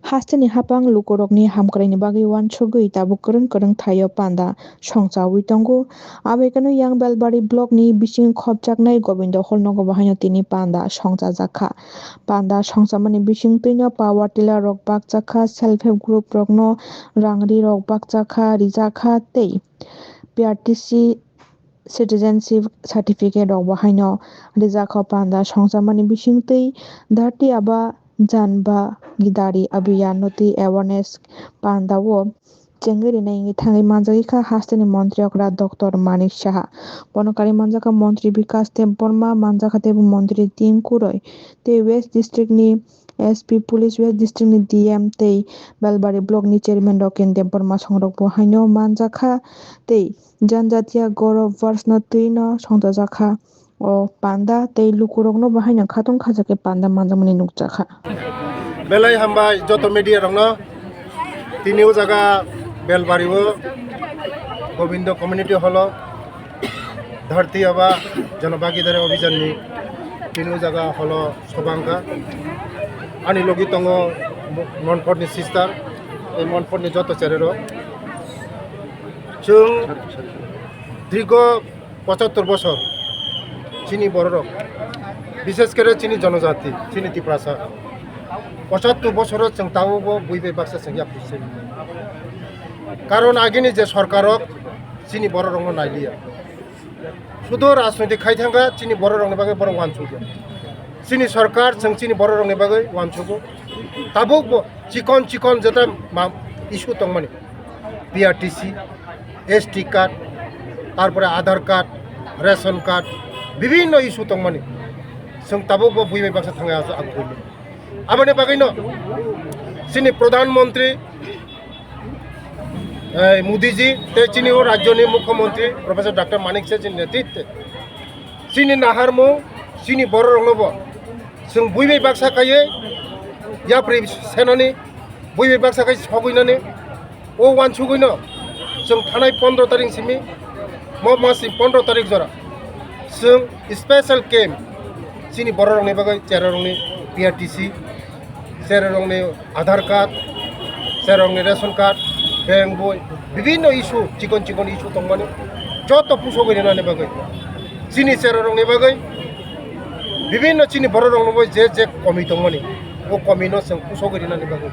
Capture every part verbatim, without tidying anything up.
Hasteni hapang lukurokni hamkraini bagwi uansugwi tabuk kwrwng kwrwng thaio panda songchaui tongo. Abaikano Yang Belbari blockni bising khopjaknai Gobindo Hall nogo bahaino tini panda songchajakha. Panda songchamani bisingtwino power tiller rok bakjakha, self help group rokno rangri rok bakjakha, rijakha tei P R T C citizenship certificate rok bo haino rijak kha. Panda songchamani bisingtwi Dharti Aaba Jaan Bhagidari Abhiyan no twi awareness panda o chengwi rinai wngwi thangwi manjagwi kha hasteni montri okra Doctor Manik Saha. Bono karwi manjakha montri Bikas Debbarma, manjakha teibo montri Tinku Roy tei West District ni S P Police, West District ni D M tei Belbari block ni chairman Roken Debbarma songrok bo haino manjakha tei Janjatiya Gaurav Verse no twi no songchajakha. O panda tei lukurokno bo haino khatung khajakhe panda manjakmani nukjakha. Belai hambai joto media rokno. Tini o jaga Belbari o Gobindo Community Hall o Dharti Aaba Jaan Bhagidari Abhiyan ni tini o jaga hall o sobha wngkha. Ani logi tongo Mo-, Monpor ni sister, tei Monpor ni joto chererok. Chwng dirgo pochattor bosor chini bororok, bishes kore chini jonojati, chini Tiprasa, pochattor bosoro chwng tabukbo bui bai baksa chwng yapri se. Karon agini je sorkarrok chini bororokno nailiya. Sudo rajniti khai thangkha chini bororokni bagwi borok uansukya. Chini sorkar chwng chini bororokni bagwi uansugo. Tabukbo chikon chikon jeta ma-, issue tongmani, P R T C, S T card, tarpore Aadhaar card, ration card, bibhinno issue tongmani. Chwng tabukbo bui bai baksa thangwi aso agugwi. Aboni bagwino chini Pradhan Mantri, eh, Modi ji tei chini o rajyoni Mukhyamantri Professor Doctor Manik Saha ni netritwe chini naharmung, chini bororokno bo chwng bui bai baksa khaiwi yapri senani, bui bai baksa khai sogwinani, o uansugwino chwng thanai pondro tarik simi, mo masni pondro tarik jora chwng special camp chini bororokni bagwi chererokni P R T C, chererokni Aadhaar card, chererokni ration card, bank boi, bibhinno issue, chikon chikon issue tongmani joto pusogwi rinani bagwi, chini chererokni bagwi, bibhinno chini bororokni bagwi je je komi tongmani, o komino chwng pusogwi rinani bagwi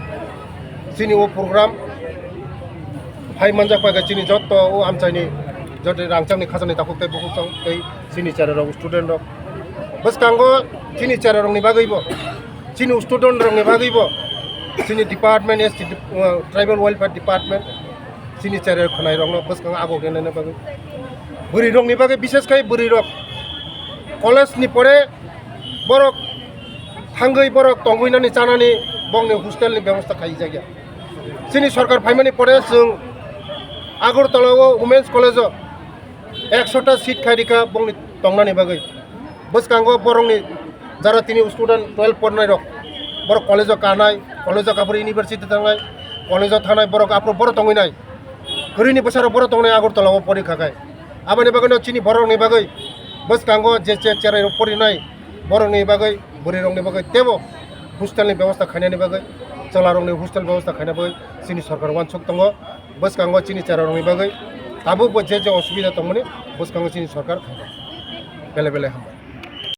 chini o program hai manjak pai kha chini joto o amchaini joto rangchakni khajani takhuk tei bukhuk chang tei chini chererok student rok. Bwskango chini chererokni bagwibo, chini student rokni bagwibo, chini department, S T dep-, uh, Tribal Welfare Department, chini cherai khwnai rokno bwskango agok rwnani bagwi, bwrwi rokni bagwi, bishes khai bwrwi rok college ni pore borok thangwi borok tongwinani chanani bongni hostel ni bebosta khaijakya. Chini sorkar phaimani pore chwng Agartala o Women's College o ekshota seat khai rikha bongni tongnani bagwi. Bwskango borokni jara tini student twelve pornai rok, borok college o kanai, college o kapor university thangnai, college o thangnai borok aphuru borok tongwi nai. Kwrwini bwsarok borok tongnai Agartala o porikha khai. Aboni bagwino chini borokni bagwi bwskango je che cherai rok porinai borokni bagwi, bwrwi rokni bagwi teibo hostel ni bebosta khainani bagwi, chwla rokni hostel bebosta khaina bagwi chini sorkar uansuk tongo. Bwskango chini chera rokni bagwi tabukbo je je osubida tongmani bwskango chini sorkar khainai. Belai belai hambai.